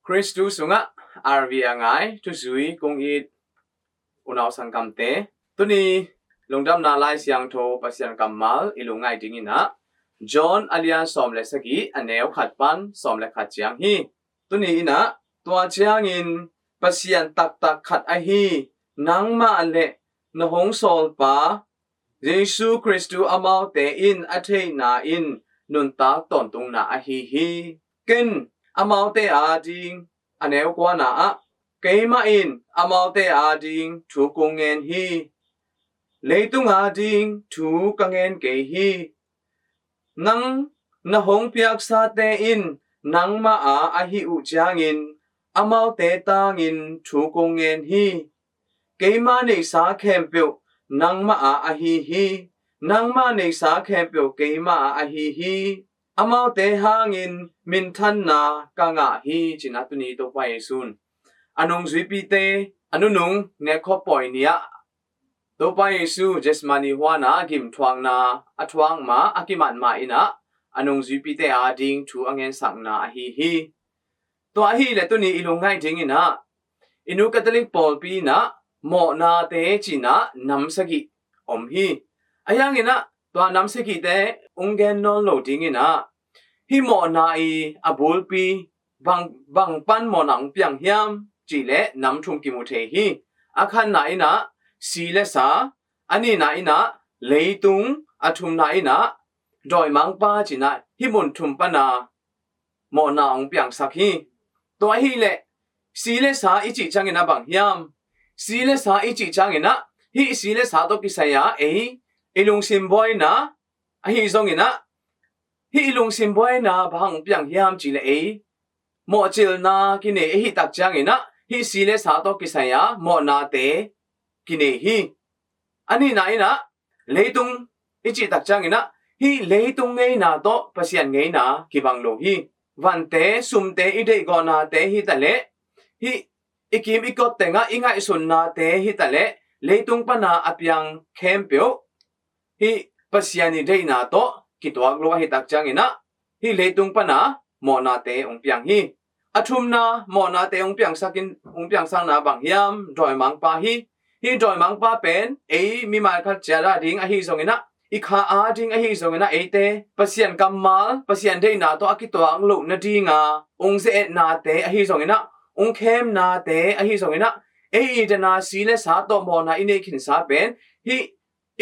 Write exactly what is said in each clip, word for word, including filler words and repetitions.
Khristu sungah R V a ngai thuzui kong it unau sanggamte, tuni lungdamna Lai Siangtho Pasian kammal i lungngaih dingin ah John a lian sawm le sagih, a neu khat pan sawm le khat ciang hi. Tuni in ah tua ciangin Pasian taktak khat ahi nangmah le na hong sawlpa Jesu Khristu amaute in a theihna in nuntak tawntungna ahi hi. Ken amaute ading, a neu kuana ah, keimah in amaute ading thu kong ngen hi. Leitung ading thu ka ngen kei hi. Nang na hong piaksate in nangmah a ahi uh ciangin amaute tangin thu kong ngen hi. Keima neihsa khempeuh nangmah a ahi hi. Nangmah neihsa khempeuh keima a ahi hi. Amaute hangin minthanna ka ngah hi, ci-in ah tuni Topa Jesu'n a nungzuipite a nunung nekkhop pawi ni-ah Topa Jesu Gethsemane huan ah gimthuakna a thuak ma, a kimat ma in ah a nungzuipite ading thu a ngensakna ahi hi. Tua ahih leh tuni i lungngaih dingin ah i Nu Catholic pawlpi in ah mawhnate ci-in ah nam sagih om hi. Ahi hangin ah tua nam sagihte hong gen nawn lo dingin ah hih mawhna i a bulpi bang, bang pan mawhna hong piang hiam cih leh nam thum kimu thei hi. A khatna in ah si le sa, a nihna in ah leitung, a thumna in ah dawimangpa ci-in ah hih mun thum pan a mawhna hong piangsak hi. Tua ahih leh si le sa i cih ciangin ah bang hiam? Si le sa i cih ciangin ah hih si le sa tawh kisai a ei i lungsim buaina ahi zongin ah, hih i lungsim buaina bang hang piang hiam cih leh ei mawhcilna kinei ahih tak ciangin ah hih si le sa tawh kisai a mawhnate kinei hi. A nihna in ah leitung i cih tak ciangin ah hih leitung ngeina tawh Pasian ngeina kibang lo hi. Vante, sumte i deihgawhnate hi ta leh, hih i kim i kot tengah i ngaihsunnate hi ta leh, leitung pan a a piang khempeuh hih Pasian i deihna tawh kituak lo ahih tak ciangin ah hih leitung pan a mawhnate hong piang hi. A thumna mawhnate hong piangsak in, hong piangsakna bang hiam? Dawimangpa hi. Hih dawimangpa pen ei mimal khat ciat ading ahi zongin ah, i kha ading ahi zongin ah, eite Pasian kammal, Pasian deihna tawh a kituak loh nading a hong ze-etnate ahi zongin ah, hong khemnate ahi zongin ah, ei i den a si le sa tawh mawhna i neih khinsa pen hih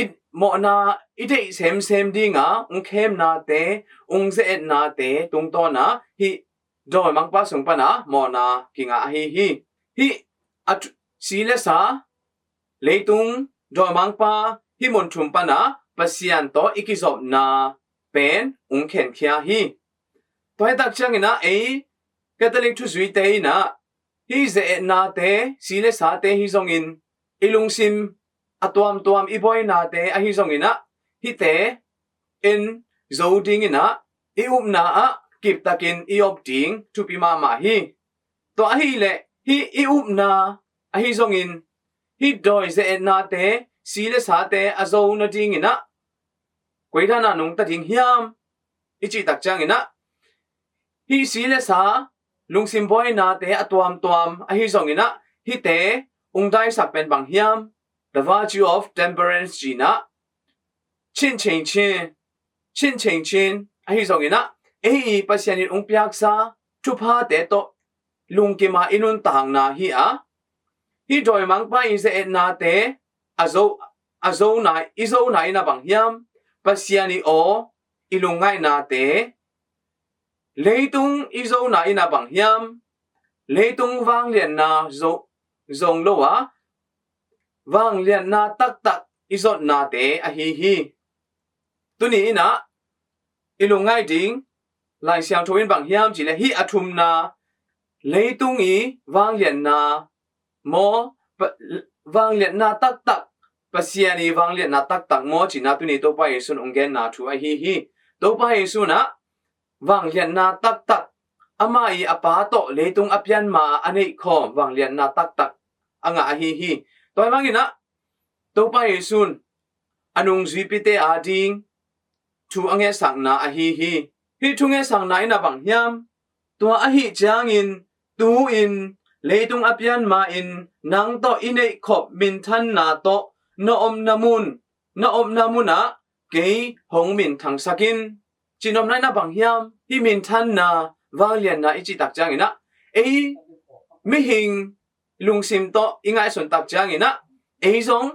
i mawhna i deih semsem ding a hong khemnate, hong ze-etnate tungtawn a hih dawimangpa sung pan a mawhna kingah ahi hi. Hih a thu-, si le sa, leitung, dawimangpa, hih mun thum pan a Pasian tawh i kizopna pen hong khenkhia hi. Tua hi tak ciangin ah ei Catholic thuzuite in ah hih ze-etnate, si le sate hi zongin, i lungsim a tuamtuam i buainate ahi zongin ah, hihte en zo dingin ah, i upna ah kiptakin i op ding thupi mahmah hi. Tua ahih leh hih i upna ahi zongin, hih dawi ze-etnate, si le sate a zo nadingin ah koi dan a nungta ding hiam i cih tak ciangin ah, hih si le sa, lungsim buainate a tuamtuam ahi zongin ah, hihte hong daisak pen bang hiam? The virtue of temperance ci-in ah, chin cheng chin, chin cheng chin ahi zongin ah, ei i Pasian in hong piaksa thuphate tawh lungkim a i nuntakna hi a, hih dawimangpa i ze-etnate a zo, a zona, i zona in ah bang hiam? Pasian i aw, i lungngaihnate, leitung i zona in ah bang hiam? Leitung vangliatna zo, zong lo a, vangliatna taktak i zotnate ahi hi. Tuni in ah i lungngaih ding Lai Siangtho in bang hiam cih leh, hih a thumna, leitung i vangliatna maw, pa-, vangliatna taktak, Pasian i vangliatna taktak maw ci-in ah tuni Topa Jesu'n hong genna thu ahi hi. Topa Jesu'n ah vangliatna taktak, amah i a Pa tawh leitung a pian ma a neihkhawm vangliatna taktak a ngah ahi hi. Tua ahih manin ah Topa Jesu'n a nungzuipite ading thu a ngetsakna ahi hi. Hih thu ngetsakna in ah bang hiam? Tua ahih ciangin Tu-in leitung a pian ma-in nang tawh i neihkhop minthanna tawh na omna mun, na omna munah kei hong minthangsak in. Cihnopna in a bang hiam? Hih minthanna, vangliatna i cih tak ciangin ah, ei mihing lungsim tawh i ngaihsun tak ciangin ah, ei zong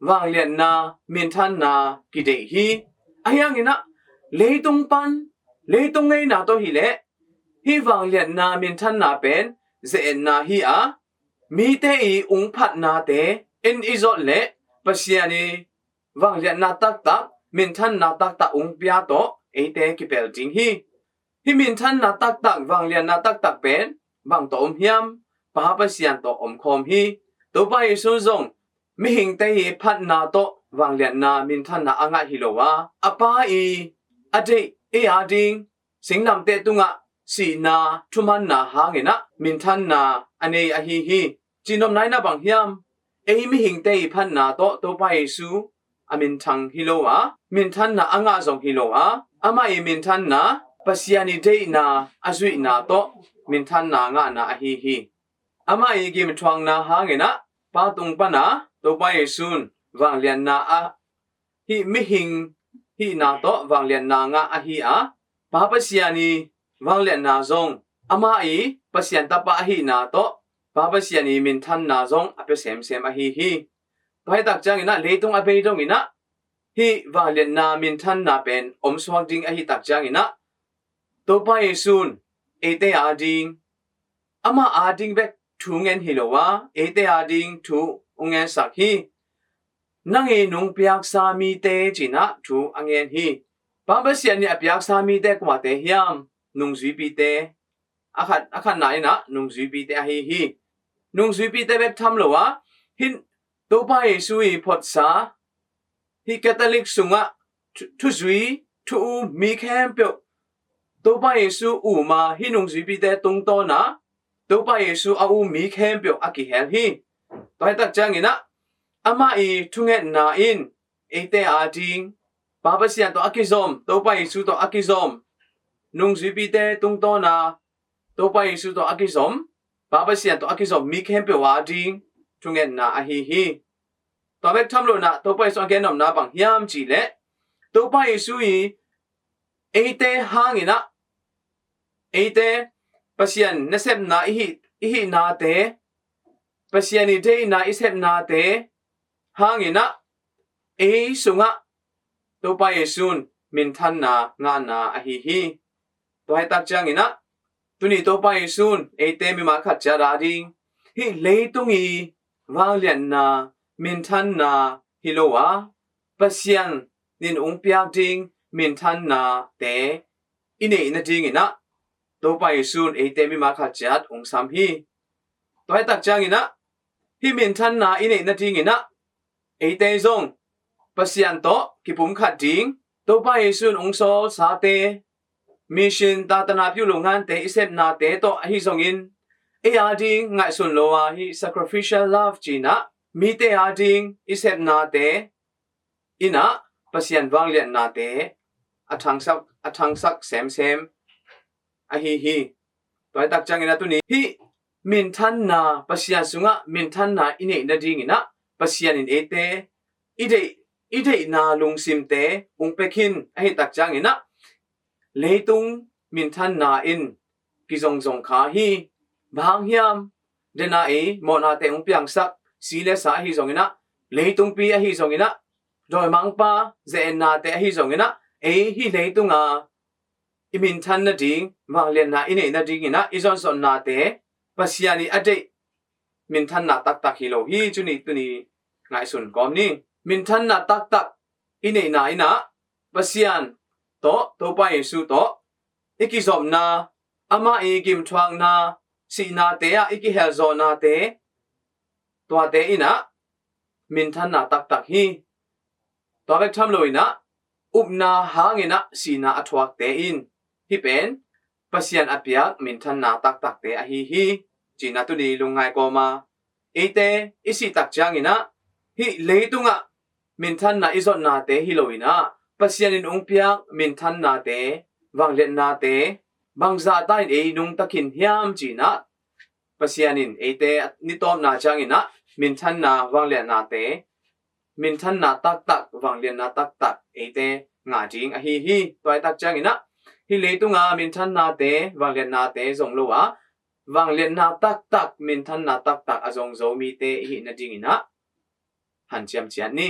vangliatna, minthanna kideih hi. Ahi hangin ah, leitung pan, leitung ngeina tawh hileh hih vangliatna, minthanna pen ze-etna hi a, mite i ung phatnate en i zot leh Pasian i vangliatna taktak, minthanna taktak ung pia tawh eite kipel ding hi. Hih minthanna taktak, vangliatna taktak pen bang tawh om hiam? Pa Pasian tawh omkhawm hi. Topa Jesu zong mihingte i phatna tawh vangliatna, minthanna a ngah hi lo a, a Pa i a deih, ei a ding singlamteh tungah sihna thumanna hangin ah minthanna a nei ahi hi. Cihnopna in a bang hiam? Ei mihingte i phatna tawh Topa Jesu a minthang hi lo a, minthanna a ngah zong hi lo a, amah i minthanna Pasian i deihna a zuihna tawh minthanna ngahna ahi hi. Amah i gimthuakna hangin ah Pa tung pana Topa Jesu in vangliatna a, hih mihing hihna tawh vangliatna ngah ahi a, Pa Pasian i vangliatna zong, amah i Pasian tapa ahihna tawh Pa Pasian i minthanna zong a pia semsem ahi hi. Tua hi tak ciangin ah, leitung a bei dongin ah hih vangliatna, minthanna pen omsuak ding ahi tak ciangin ah, Topa Jesu in eite a ding, amah a ding bek thu ngen hi lo a, eite a ding thu hong ngensak hi. Nang i nung piaksa mite ci-in ah thu a ngen hi. Pa Pasian i a piaksa mite kuate hiam? Nungzuipite. A khat, a khatna in ah nungzuipite ahi hi. Nungzuipite bek tham lo a, hih Topa Jesu i photsa, hih Catholic sungah thu, thuzui, thu-um mi khempeuh, Topa Jesu um a, hih nungzuipite tungtawn a Topa Jesu a um mi khempeuh a kihel hi. Tua hi tak ciangin ah, amah i thungetna in eite a ding, Pa Pasian tawh a kizom, Topa Jesu tawh a kizom, nungzuipite tungtawn a Topa Jesu tawh a kizom, Pa Pasian tawh a kizom mi khempeuh a ding thungetna ahi hi. Tua bek tham lo in ah, Topa Jesu a gen nopna bang hiam cih leh, Topa Jesu i eite hangin ah, eite Pasian nasepna i hih, i hihnate, Pasian i deihna i sepnate hangin ah, ei sungah Topa Jesu in minthanna ngahna ahi hi. Tua hi tak ciangin ah, tuni Topa Jesu in eite mimal khat ciat a ding hih leitung i vangliatna, minthanna hi lo a, Pasian in ung piak ding minthannate i neih nadingin ah, Topa Jesu in eite mimal khat ciat ung sam hi. Tua hi tak ciangin ah, hih minthanna i neih nadingin ah, eite zong Pasian tawh kipumkhat ding, Topa Jesu in ung sawlsate, mission, tatana piu lo ngante i sepnate tawh ahi zongin, ei a ding ngaihsun lo a, hih sacrificial love ci-in ah, mite a ding i sepnate in ah Pasian vangliatnate a thangsak, a thangsak semsem ahi hi. Tua hi tak ciangin ah, tuni hih minthanna, Pasian sungah minthanna i neih nadingin ah, Pasian in eite i deih, i deihna lungsimte ung pia khin ahi tak ciangin ah, leitung minthanna in kizongzong kha hi. Bang hang hiam? Dena ei mawhnate ung piangsak, si le sa ahi zongin ah, leitungpi ahi zongin ah, dawimangpa ze-etnate ahi zongin ah, ei hih leitung a i minthan nading, vangliatna i neih nadingin ah i zonsotnate Pasian i a deih minthanna taktak hi lo hi. Tuni, tuni ngaihsun kawm ni. Minthanna taktak i neihna in ah, Pasian tawh, Topa Jesu tawh i kizopna, amah i gimthuakna, sihnate ah i kihelzawhnate, tuate in ah minthanna taktak hi. Tua bek tham lo in ah, upna hangin ah sihna a thuakte in, hih pen Pasian a piak minthanna taktakte ahi hi, ci-in ah tuni lungngai kawm a, eite i sih tak ciangin ah, hih leitungah minthanna i zotnate hi lo in ah, Pasian in ung piak minthannate, vangliatnate, bangzah ta in ei nungta khin hiam ci-in ah, Pasian in eite ni tawpna ciangin ah minthanna vangliatnate, minthanna taktak, vangliatna taktak eite ngah ding ahi hi. Tua tak ciangin ah hih leitunga minthannate, vangliatnate zong lo a, vangliatna taktak, minthanna taktak a zong zo mite i hih nadingin ah hanciam ciat ni.